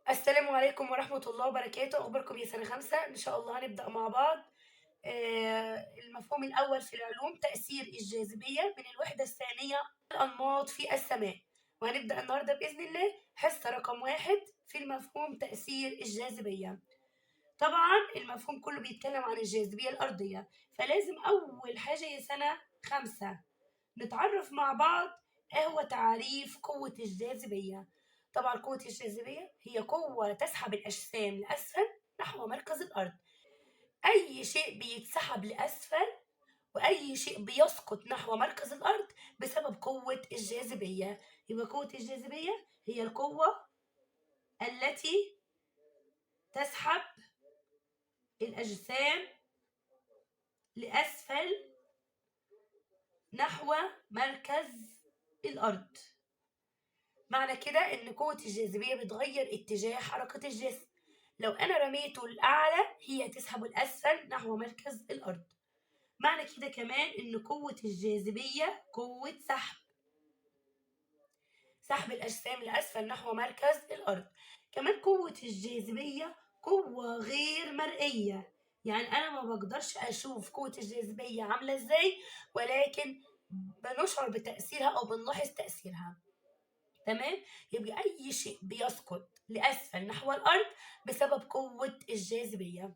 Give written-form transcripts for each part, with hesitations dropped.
السلام عليكم ورحمة الله وبركاته. أخباركم يا سنة خمسة؟ إن شاء الله هنبدأ مع بعض المفهوم الأول في العلوم، تأثير الجاذبية، من الوحدة الثانية، الأنماط في السماء. وهنبدأ النهاردة بإذن الله حصة رقم 1 في المفهوم تأثير الجاذبية. طبعا المفهوم كله بيتكلم عن الجاذبية الأرضية، فلازم أول حاجة يا سنة خمسة نتعرف مع بعض إيه هو تعريف قوة الجاذبية. طبعا قوة الجاذبية هي قوة تسحب الأجسام لأسفل نحو مركز الأرض. أي شيء بيتسحب لأسفل وأي شيء بيسقط نحو مركز الأرض بسبب قوة الجاذبية. يبقى قوة الجاذبية هي القوة التي تسحب الأجسام لأسفل نحو مركز الأرض. معنى كده إن قوة الجاذبية بتغير اتجاه حركة الجسم. لو أنا رميته لأعلى هي تسحبه لأسفل نحو مركز الأرض. معنى كده كمان إن قوة الجاذبية قوة سحب الأجسام لأسفل نحو مركز الأرض. كمان قوة الجاذبية قوة غير مرئية، يعني أنا ما بقدرش أشوف قوة الجاذبية عاملة إزاي، ولكن بنشعر بتأثيرها أو بنلاحظ تأثيرها. تمام؟ يبقى أي شيء بيسقط لأسفل نحو الأرض بسبب قوة الجاذبية.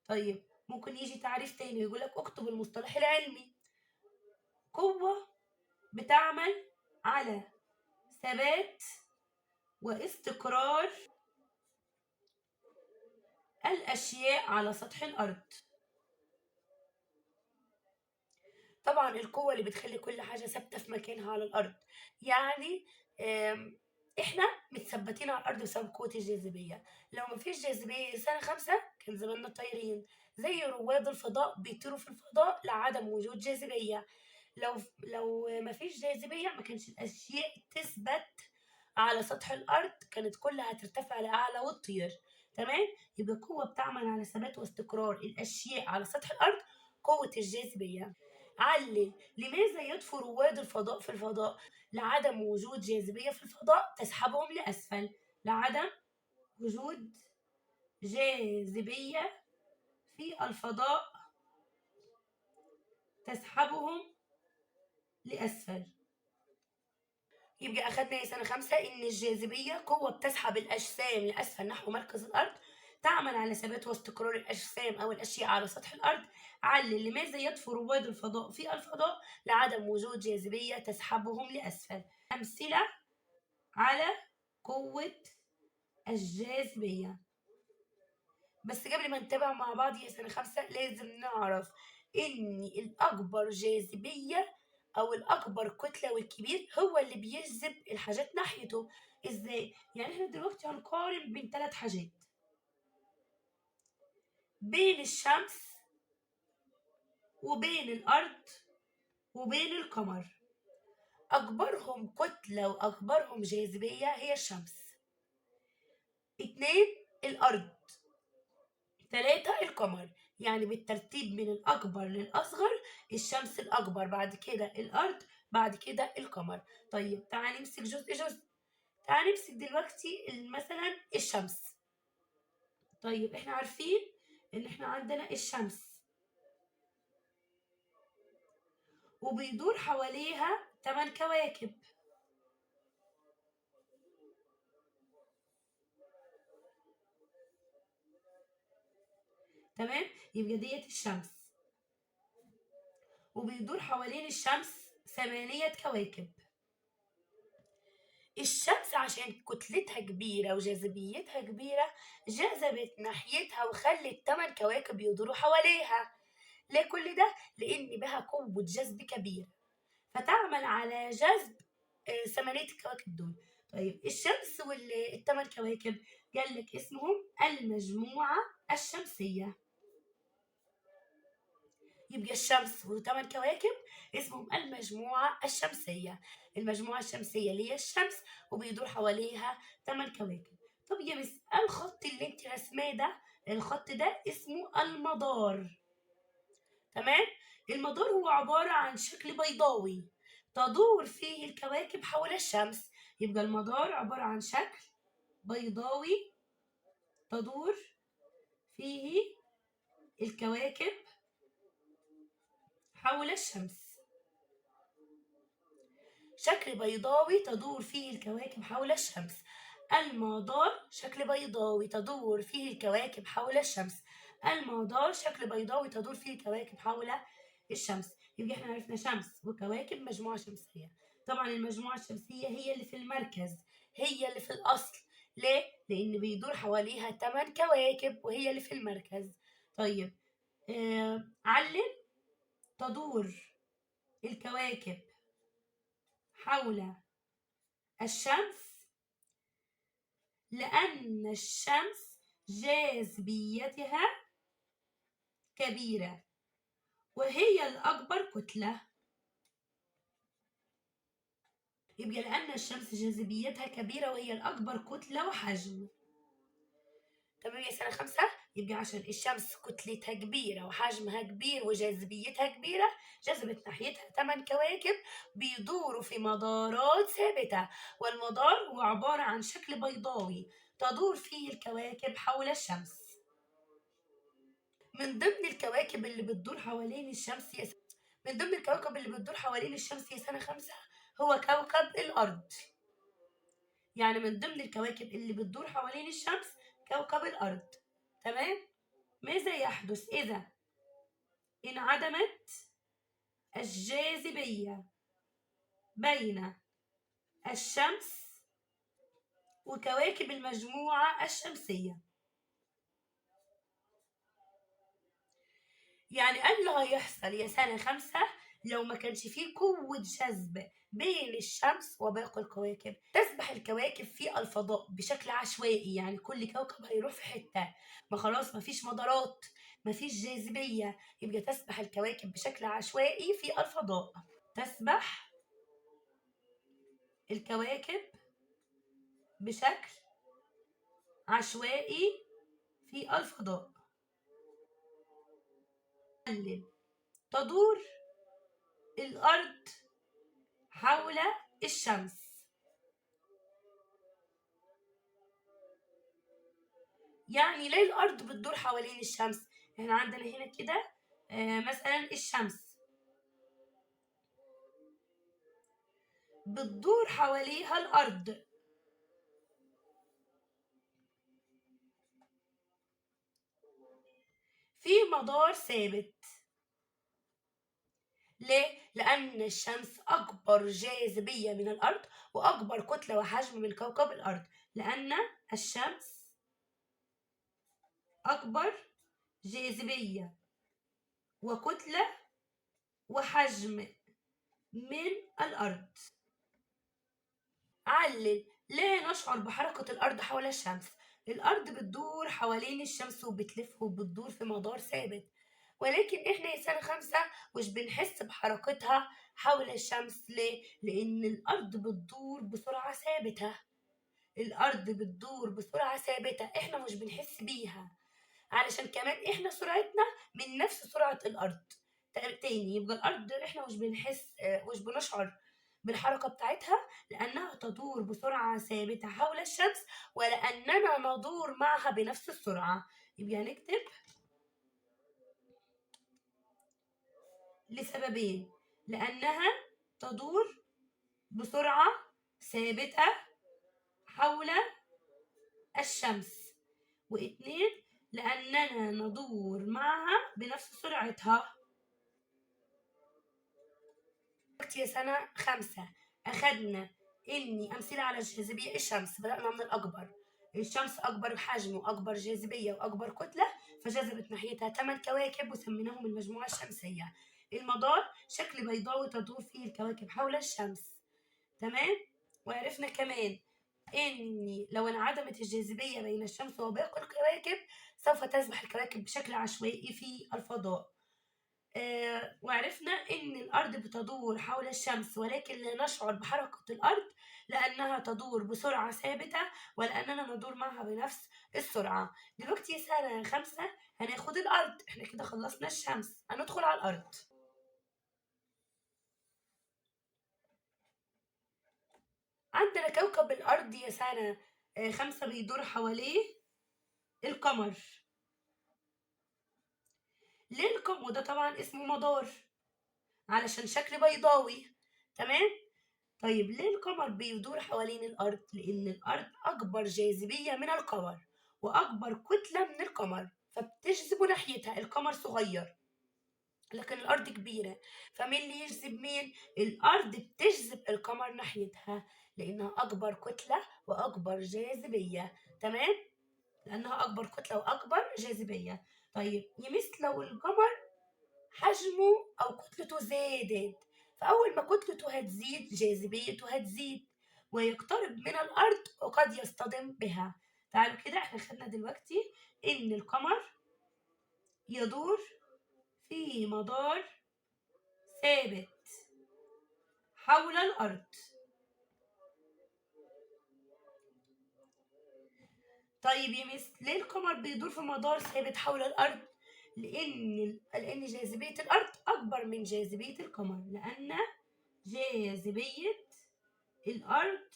طيب ممكن يجي تعريف تاني ويقول لك اكتب المصطلح العلمي. قوة بتعمل على ثبات واستقرار الأشياء على سطح الأرض. طبعا القوة اللي بتخلي كل حاجة ثابتة في مكانها على الأرض، يعني احنا متثبتين على الأرض بسبب قوة الجاذبية. لو مفيش جاذبية سنة خمسة كان زماننا طايرين، زي رواد الفضاء بيطيروا في الفضاء لعدم وجود جاذبية. لو مفيش جاذبية ما كانش الأشياء تثبت على سطح الأرض، كانت كلها هترتفع لأعلى وتطير. تمام؟ يبقى قوة بتعمل على ثبات واستقرار الأشياء على سطح الأرض قوة الجاذبية. علل لماذا يطفو رواد الفضاء في الفضاء؟ لعدم وجود جاذبية في الفضاء تسحبهم لأسفل. لعدم وجود جاذبية في الفضاء تسحبهم لأسفل. يبقى أخدنا يا سنة خمسة إن الجاذبية قوة بتسحب الأجسام لأسفل نحو مركز الأرض، تعمل على ثبات واستقرار الأجسام أو الأشياء على سطح الأرض. علل لماذا يطفو رواد الفضاء في الفضاء؟ لعدم وجود جاذبية تسحبهم لأسفل. أمثلة على قوة الجاذبية. بس قبل ما نتابع مع بعض يا سنة خمسة لازم نعرف إن الأكبر جاذبية أو الأكبر كتلة والكبير هو اللي بيجذب الحاجات ناحيته. إزاي؟ يعني إحنا دلوقتي هنقارن بين 3 حاجات، بين الشمس وبين الأرض وبين القمر. أكبرهم كتلة وأكبرهم جاذبية هي الشمس. 2 الأرض، 3 القمر. يعني بالترتيب من الأكبر للأصغر، الشمس الأكبر، بعد كده الأرض، بعد كده القمر. طيب تعالى نمسك جزء جزء. تعالى نمسك دلوقتي مثلا الشمس. طيب احنا عارفين ان احنا عندنا الشمس وبيدور حواليها 8 كواكب. تمام؟ يبقى ديت الشمس وبيدور حوالين الشمس 8 كواكب. الشمس عشان كتلتها كبيرة وجاذبيتها كبيرة جذبت ناحيتها وخلت 8 كواكب يدوروا حواليها. ليه كل ده؟ لأن بها قوة جذب كبيرة فتعمل على جذب 8 الكواكب دول. طيب الشمس والثمان كواكب قال لك اسمهم المجموعة الشمسية. يبقى الشمس وثمان كواكب اسمهم المجموعة الشمسية. المجموعة الشمسية اللي هي الشمس وبيدور حواليها 8 كواكب. طب يا مس الخط اللي انت رسماه ده، الخط ده اسمه المدار. تمام؟ المدار هو عبارة عن شكل بيضاوي تدور فيه الكواكب حول الشمس. يبقى المدار عبارة عن شكل بيضاوي تدور فيه الكواكب حول الشمس. شكل بيضاوي تدور فيه الكواكب حول الشمس. المدار شكل بيضاوي تدور فيه الكواكب حول الشمس. المدار شكل بيضاوي تدور فيه الكواكب حول الشمس. يبقى احنا عرفنا شمس وكواكب مجموعة شمسية. طبعا المجموعة الشمسية هي اللي في المركز، هي اللي في الأصل. ليه؟ لأن بيدور حواليها 8 كواكب وهي اللي في المركز. طيب علل تدور الكواكب حول الشمس لأن الشمس جاذبيتها كبيرة وهي الأكبر كتلة. يبقى لأن الشمس جاذبيتها كبيرة وهي الأكبر كتلة وحجم. تمام يا سنة 5. يبقى عشان الشمس كتلتها كبيرة وحجمها كبير وجاذبيتها كبيرة، جذبت ناحيتها 8 كواكب بيدوروا في مدارات ثابتة، والمدار هو عبارة عن شكل بيضاوي تدور فيه الكواكب حول الشمس. من ضمن الكواكب اللي بتدور حوالين الشمس من ضمن الكواكب اللي بتدور حوالين الشمس يا سنة 5 هو كوكب الأرض. يعني من ضمن الكواكب اللي بتدور حوالين الشمس كوكب الأرض. تمام؟ ماذا يحدث إذا انعدمت الجاذبية بين الشمس وكواكب المجموعة الشمسية؟ يعني قال اللي هيحصل يا سنة 5 لو ما كانش فيه قوة جذب بين الشمس وباقي الكواكب، تسبح الكواكب في الفضاء بشكل عشوائي. يعني كل كوكب هيروح في حتة، ما خلاص ما فيش مدارات، ما فيش جاذبية، يبقى تسبح الكواكب بشكل عشوائي في الفضاء. تسبح الكواكب بشكل عشوائي في الفضاء. تدور الأرض حول الشمس. يعني ليه الأرض بتدور حوالين الشمس؟ احنا عندنا هنا كده مثلا الشمس بتدور حواليها الأرض. في مدار ثابت. ليه؟ لأن الشمس أكبر جاذبية من الأرض وأكبر كتلة وحجم من كوكب الأرض. لأن الشمس أكبر جاذبية وكتلة وحجم من الأرض. علل لا نشعر بحركة الأرض حول الشمس. الأرض بتدور حوالين الشمس وبتلف وبتدور في مدار ثابت، ولكن احنا يا سنة 5 مش بنحس بحركتها حول الشمس. ليه؟ لأن الأرض بتدور بسرعة ثابتة. الأرض بتدور بسرعة ثابتة، احنا مش بنحس بيها، علشان كمان احنا سرعتنا من نفس سرعة الأرض. تاني يبقى الأرض احنا مش بنحس، مش بنشعر بالحركة بتاعتها لأنها تدور بسرعة ثابتة حول الشمس ولأننا ندور معها بنفس السرعة. يبقى هنكتب لسببين: لأنها تدور بسرعة ثابتة حول الشمس، واثنين لأننا ندور معها بنفس سرعتها. يا سنة 5 أخدنا إني أمثلة على جاذبية الشمس. بدأنا من الأكبر، الشمس أكبر حجم وأكبر جاذبية وأكبر كتلة، فجذبت ناحيتها 8 كواكب وسميناهم المجموعة الشمسية. المدار شكل بيضاوي تدور فيه الكواكب حول الشمس. تمام؟ وعرفنا كمان إن لو انعدمت الجاذبية بين الشمس وباقي الكواكب سوف تسبح الكواكب بشكل عشوائي في الفضاء. وعرفنا إن الأرض بتدور حول الشمس ولكن لا نشعر بحركة الأرض لأنها تدور بسرعة ثابتة ولأننا ندور معها بنفس السرعة. دلوقتي يا سنة 5 هناخد الأرض، احنا كده خلصنا الشمس، هندخل على الأرض. عندنا كوكب الأرض يا سنة 5 بيدور حواليه القمر. ليه القمر؟ وده طبعا اسمه مدار علشان شكل بيضاوي، تمام؟ طيب ليه القمر بيدور حوالين الأرض؟ لأن الأرض أكبر جاذبية من القمر وأكبر كتلة من القمر، فبتجذبه ناحيتها. القمر صغير لكن الأرض كبيرة، فمين اللي يجذب مين؟ الأرض بتجذب القمر ناحيتها لأنها أكبر كتلة وأكبر جاذبية، تمام؟ لأنها أكبر كتلة وأكبر جاذبية. طيب يمس لو القمر حجمه أو كتلته زادت، فأول ما كتلته هتزيد جاذبيته هتزيد ويقترب من الأرض وقد يصطدم بها. تعالوا كده، احنا خدنا دلوقتي إن القمر يدور في مدار ثابت حول الأرض. طيب يا مس ليه القمر بيدور في مدار ثابت حول الأرض؟ لأن جاذبية الأرض أكبر من جاذبية القمر، لأن جاذبية الأرض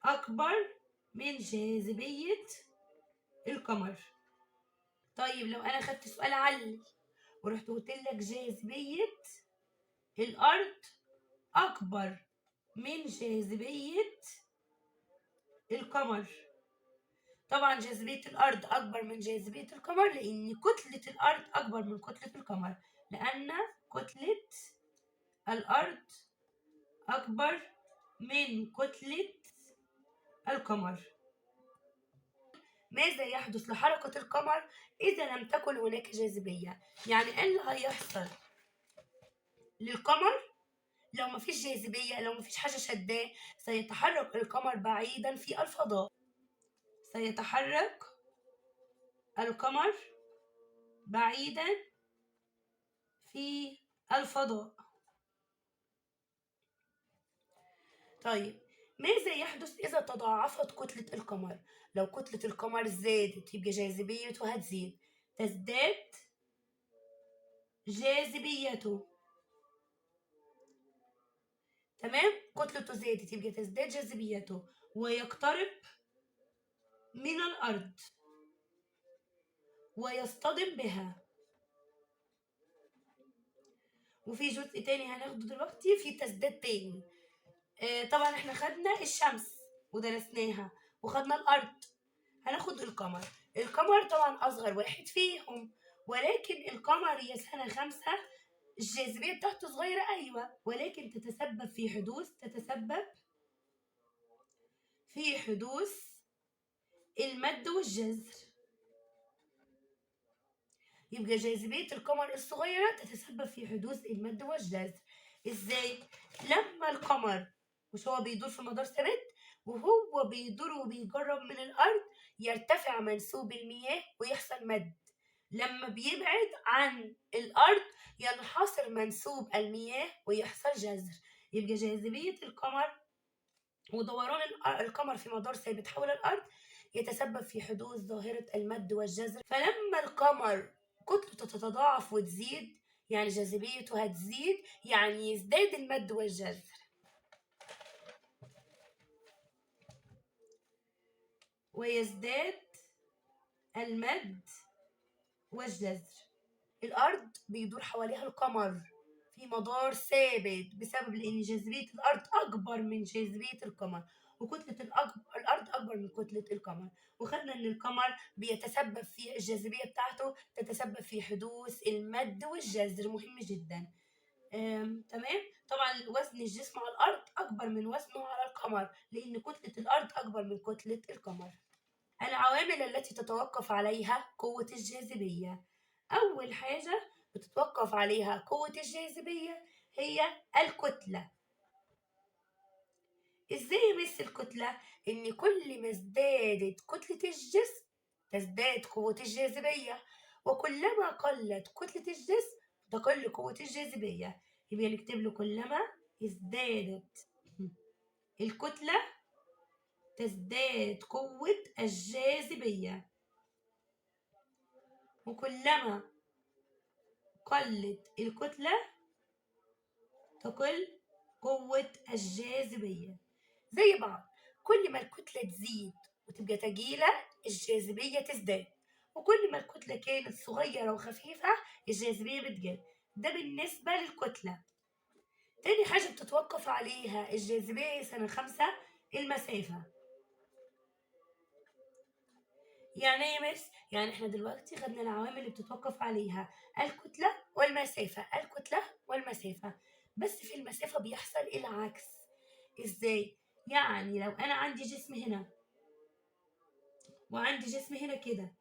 أكبر من جاذبية القمر. طيب لو أنا خدت سؤال علي ورحت قلت لك جاذبية الأرض أكبر من جاذبية القمر، طبعا جاذبية الأرض أكبر من جاذبية القمر لأن كتلة الأرض أكبر من كتلة القمر، لأن كتلة الأرض أكبر من كتلة القمر. ماذا يحدث لحركة القمر إذا لم تكن هناك جاذبية؟ يعني إيه اللي هيحصل للقمر لو مفيش جاذبية، لو مفيش حاجة شداه؟ سيتحرك القمر بعيدا في الفضاء. سيتحرك القمر بعيدا في الفضاء. طيب ماذا يحدث إذا تضاعفت كتلة القمر؟ لو كتلة القمر زادت يبقى جاذبيته هتزيد، تزداد جاذبيته، تمام؟ كتلته زادت يبقى تزداد جاذبيته ويقترب من الأرض ويصطدم بها. وفي جزء تاني هناخده دلوقتي في تزداد تاني. طبعا احنا خدنا الشمس ودرسناها وخدنا الأرض، هناخد القمر. القمر طبعا أصغر واحد فيهم، ولكن القمر يا سنة 5 الجاذبية بتاعته صغيرة، أيوة، ولكن تتسبب في حدوث المد والجزر. يبقى جاذبية القمر الصغيرة تتسبب في حدوث المد والجزر. ازاي؟ لما القمر مش هو بيدور في مدار ثابت، وهو بيدور وبيجرب من الأرض يرتفع منسوب المياه ويحصل مد. لما بيبعد عن الأرض ينحصر منسوب المياه ويحصل جزر. يبقى جاذبية القمر ودوران القمر في مدار ثابت حول الأرض يتسبب في حدوث ظاهرة المد والجزر. فلما القمر كتلته تتضاعف وتزيد، يعني جاذبيته هتزيد، يعني يزداد المد والجزر. ويزداد المد والجزر. الأرض بيدور حواليها القمر في مدار ثابت بسبب لأن جاذبية الأرض أكبر من جاذبية القمر، وكتلة الأرض أكبر من كتلة القمر. وخدنا إن القمر بيتسبب في الجاذبية بتاعته تتسبب في حدوث المد والجزر، مهم جدا. تمام. طبعا وزن الجسم على الأرض أكبر من وزنه على القمر لأن كتلة الأرض أكبر من كتلة القمر. العوامل التي تتوقف عليها قوة الجاذبية. أول حاجة بتتوقف عليها قوة الجاذبية هي الكتلة. ازاي يمس الكتلة؟ ان كل ما ازدادت كتلة الجسم تزداد قوة الجاذبية، وكلما قلت كتلة الجسم تقل قوة الجاذبية. يبقى نكتب له كلما ازدادت الكتلة تزداد قوة الجاذبية، وكلما قلت الكتلة تقل قوة الجاذبية. زي بعض، كل ما الكتلة تزيد وتبقى تقيلة الجاذبية تزداد، وكل ما الكتلة كانت صغيرة وخفيفة الجاذبية بتقل. ده بالنسبة للكتلة. تاني حاجة بتتوقف عليها الجاذبية سنة 5 المسافة. يعني ايه يا مس؟ يعني احنا دلوقتي خدنا العوامل اللي بتتوقف عليها الكتلة والمسافة، الكتلة والمسافة. بس في المسافة بيحصل العكس. ازاي؟ يعني لو انا عندي جسم هنا وعندي جسم هنا كده،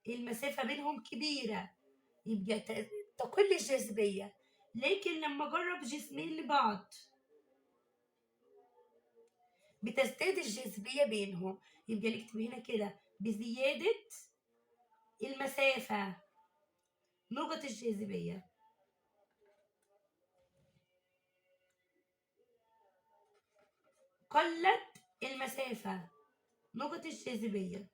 المسافة بينهم كبيرة، يبقى تقل الجاذبية. لكن لما اجرب جسمين لبعض بتزداد الجاذبية بينهم. يبقى نكتب هنا كده بزيادة المسافة نقط الجاذبية. قلت المسافة نقط الجاذبية.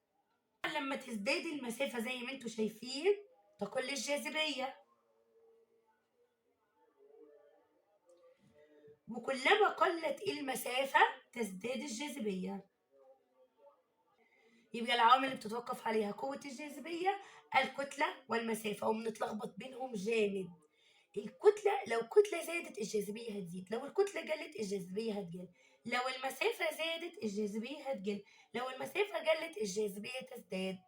لما تزداد المسافة زي ما انتوا شايفين تقل الجاذبية، وكلما قلت المسافة تزداد الجاذبية. يبقى العوامل اللي بتتوقف عليها قوة الجاذبية، الكتلة والمسافة، وبنتلخبط بينهم جامد. الكتلة لو الكتلة زادت الجاذبية هتزيد، لو الكتلة قلت الجاذبية هتقل، لو المسافة زادت الجاذبية هتقل، لو المسافة قلت الجاذبية تزداد.